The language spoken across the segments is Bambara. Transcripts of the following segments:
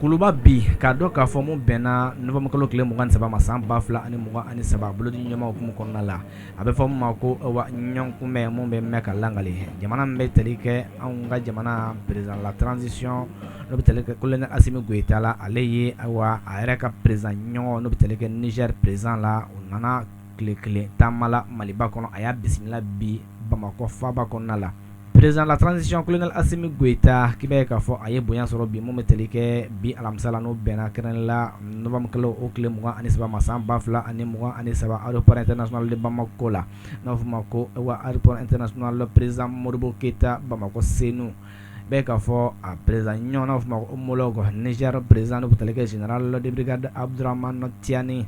Kuluba bi k'a dɔn k'a fɔ mun bɛnna novembre kalo tile 23 ma san 2023 bolodiɲɔgɔnma hukumu kɔnɔna la, a bɛ fɔ min ma ko wa ɲɔgɔnkunbɛn mun bɛ mɛn ka lakali jamana min bɛ tali kɛ anw ka jamana président de la transition n'o bɛ tali kɛ colonel Asimi Goyita la, ale ye ayiwa a yɛrɛ ka président ɲɔgɔn n'o bɛ tali kɛ Niger président la, o nana tile kelen taama la Maliba kɔnɔ, a y'a bisimila bi Bamakɔ faaba kɔnɔna la. Président de la transition colonel Asimi Goyita k'i b'a ye k'a fɔ a ye bonya sɔrɔ bi mun bɛ tali kɛ bi alamisa la, n'o bɛnna kɛrɛn la novembre kalo o tile 23 ma san 2023 aéroport international de Bamako la, n'a fɔ ma ko wa aéroport international président Modibo Keyita Bamakɔ Senu. Bɛɛ k'a fɔ a président ɲɔgɔn n'a fɔ ma ko homologue Niger président n'o bɛ tali kɛ général de brigade Abdourahamane Tiani,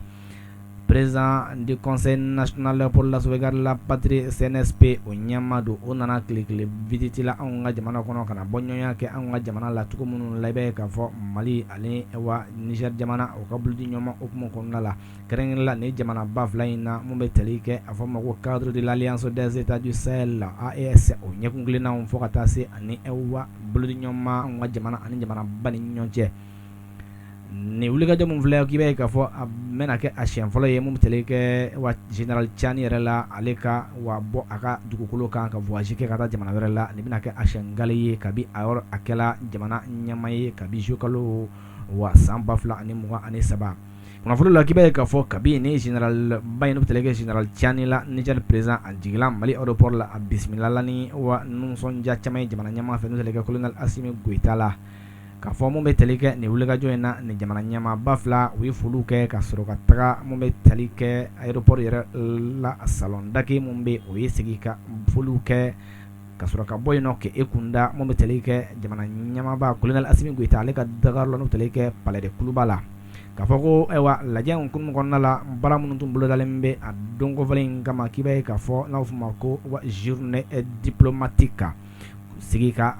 président du Conseil national pour la sauvegarde de la patrie CNSP o ɲɛmaa don, o nana tile kelen visite la anw ka jamana kɔnɔ ka na bɔ ɲɔgɔnya kɛ anw ka jamana la cogo minnu la. I b'a ye k'a fɔ Mali ani wa Niger jamana o ka bolodiɲɔgɔnma hukumu kɔnɔna la, kɛrɛnkɛrɛn la nin jamana ba fila in na mun bɛ tali kɛ a fɔ ma ko cadre de l'Alliance des États du Sahel AES o ɲɛkun kelennaw fo ka taa se ani wa bolodiɲɔgɔnma anw ka jamana ani jamana ba ni ɲɔgɔn cɛ. Nin wulikajɔ min filɛ, k'i b'a ye k'a fɔ a bɛna kɛ a siɲɛ fɔlɔ ye mun bɛ tali kɛ wa général Tiani yɛrɛ la, ale ka wa bɔ a ka dugukolo kan ka voyage kɛ ka taa jamana wɛrɛ la. Nin bɛna kɛ a siɲɛ gale ye kabi a yɔrɔ a kɛla jamana ɲɛmaa ye kabi juillet kalo wa san 2023. Kunnafoni la, k'i b'a ye k'a fɔ kabi ni général ba in n'o bɛ tali kɛ général Tiani la, Niger président, a jiginna Mali aéroport la, a bisimilala ni wa nisɔndiya caman ye jamana ɲɛmaa fɛ n'o tali kɛ colonel Asimi Goyita la. K'a fɔ mun bɛ tali kɛ nin wulikajɔ in na, nin jamana ɲɛmaaba fila u ye foliw kɛ ka sɔrɔ ka taga mun bɛ tali kɛ aéroport yɛrɛ la, salon d'accueil mun bɛ, o ye sigi ka foliw kɛ ka sɔrɔ ka bɔ yen nɔ k'e kunda mun bɛ tali kɛ jamana ɲɛmaaba colonel Asimi Goyita ale ka dagayɔrɔ la n'o tali kɛ palais de Kuluba la. K'a fɔ ko ayiwa lajɛ in hukumu kɔnɔna la, baara minnu tun bolodalen bɛ a don kofɔlen in kama, k'i b'a ye k'a fɔ n'a bɛ f'o ma ko journée diplomatique, sigi ka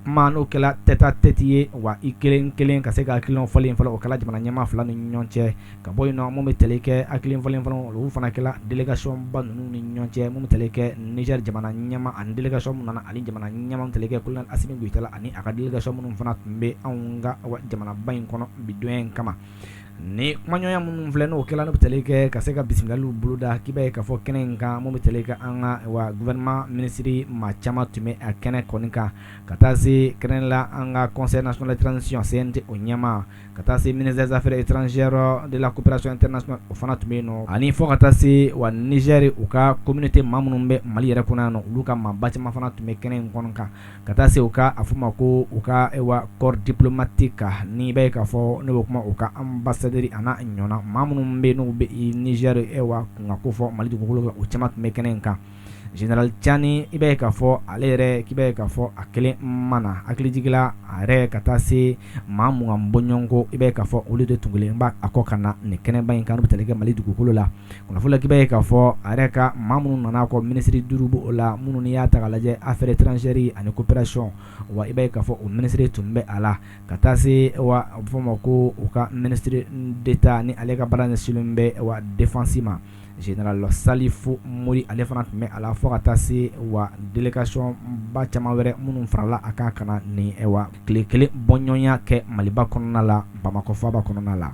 kuma n'o kɛra tête à tête ye wa i kelen kelen ka se ka hakilinaw falen fɔlɔ, o kɛra jamana ɲɛmaa fila ni ɲɔgɔn cɛ. Ka bɔ yen nɔ, mun bɛ tali kɛ hakili falen fɔlɔ, olu fana kɛra délégation ba ninnu ni ɲɔgɔn cɛ, mun bɛ tali kɛ Niger jamana ɲɛmaa ani délégation min nana ani jamana ɲɛmaa tali kɛ colonel Asimi Goyita la ani a ka délégation minnu fana tun bɛ anw ka jamanaba in kɔnɔ bi donya in kama. Ni kumaɲɔgɔnya minnu filɛ, n'o kɛla n'o bɛ tali kɛ ka se ka bisimilaliw boloda, k'i b'a ye k'a fɔ kɛnɛ in kan mun bɛ tali kɛ an ka wa gouvernement ministre maa caman tun bɛ a kɛnɛ kɔni kan, ka taa se kɛrɛn la an ka Conseil national de transition CNT o ɲɛmaa, ka taa se ministre des Affaires étrangères, de la coopération internationale, o fana tun bɛ yen nɔ, ani fo ka taa se wa Niger u ka communauté maa minnu bɛ Mali yɛrɛ kɔnɔ yan nɔ, olu ka maaba caman fana tun bɛ kɛnɛ in kɔnɔ kan, ka taa se u ka a fɔ ma ko u ka wa corps diplomatique ni b'a ye k'a fɔ ne bɛ kuma u ka ambassadeur a n'a ɲɔgɔnna maa minnu bɛ n'u bɛ Niger wa kunka ko fɔ Mali dugukolo kan, o caman tun bɛ kɛnɛ in kan. Général Tiani, i b'a ye k'a fɔ ale yɛrɛ, k'i b'a ye k'a fɔ a kelen ma na, hakilijigila a yɛrɛ ka taa se maa 20 bɔɲɔgɔnko, i b'a ye k'a fɔ olu de tun kelen b'a a kɔ ka na nin kɛnɛba in kan n'o bɛ tali kɛ Mali dugukolo la. Kunnafoni la, k'i b'a ye k'a fɔ a yɛrɛ ka maa minnu nana kɔ, minisiri duuru b'o la, minnu n'i y'a ta k'a lajɛ affaires étrangères ani coopération wa i b'a ye k'a fɔ o minisiri tun bɛ a la, ka taa se wa a bɛ fɔ o ma ko u ka ministre d'État ni ale ka baara ɲɛsinlen bɛ wa défense ma, général Salifu Mori, ale fana tun bɛ a la, fo ka taa se wa délégation ba caman wɛrɛ minnu farala a kan ka na nin wa tile kelen bɔɲɔgɔnya kɛ Maliba kɔnɔna la, Bamakɔ faaba kɔnɔna la.